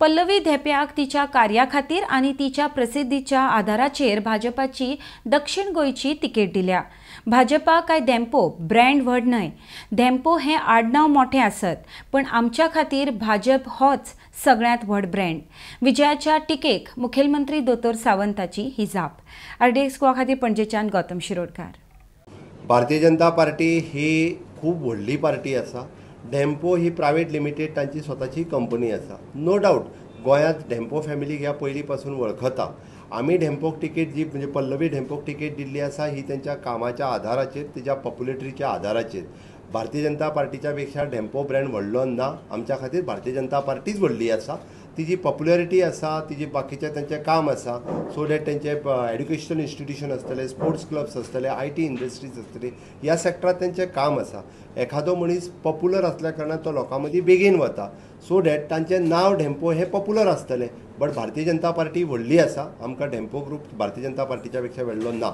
पल्लवी धेंप्याक तिच्या कार्या खातीर आनी तिच्या प्रसिद्धीच्या आधाराचेर भाजपाची दक्षिण गोंयची तिकेट दिल्या. भाजपा काय धेंपो ब्रँड व्हड न्हय. धेंपो हें आडनांव मोठें आसत पण आमच्या खातीर भाजप होच सगळ्यांत व्हड ब्रँड. विजयाच्या टिकेक मुखेलमंत्री दोतोर सावंताची ही जाप. आरडीएक्स गोवा खातीर पणजेच्यान गौतम शिरोडकार. भारतीय जनता पार्टी ही खूब व्हडली पार्टी आसा. धेंपो ही प्रायवेट लिमिटेड तांची स्वताची कंपनी आसा. नो डावट गोंयांत धेंपो फॅमिलीक ह्या पयलीं पासून वळखता. आमी धेंपोक तिकेट जी म्हणजे पल्लवी धेंपोक तिकेट दिल्ली आसा ही तेंच्या कामाच्या आधाराचेर, तिच्या पॉप्युलरिटीच्या आधाराचेर. भारतीय जनता पार्टीच्या पेक्षा धेंपो ब्रँड व्हडलो ना. आमच्या खातीर भारतीय जनता पार्टीच व्हडली आसा. तिजी पॉप्युलरिटी आसा, तिजी बाकीचें तेंचें काम आसा. सो that तेंचे एड्युकेशनल इन्स्टिट्यूशन आसतले, स्पोर्ट्स क्लब्स आसतले, IT industries आसतली, ह्या सॅक्टरात तेंचें काम आसा. एखादो मनीस पॉप्युलर आसल्या कारणान तो लोकां मदीं बेगीन वता. सो that तांचें नांव धेंपो हें पॉप्युलर आसतलें. बट भारतीय जनता पार्टी व्हडली आसा. आमकां धेंपो ग्रूप भारतीय जनता पार्टीच्या पेक्षा व्हडलो ना.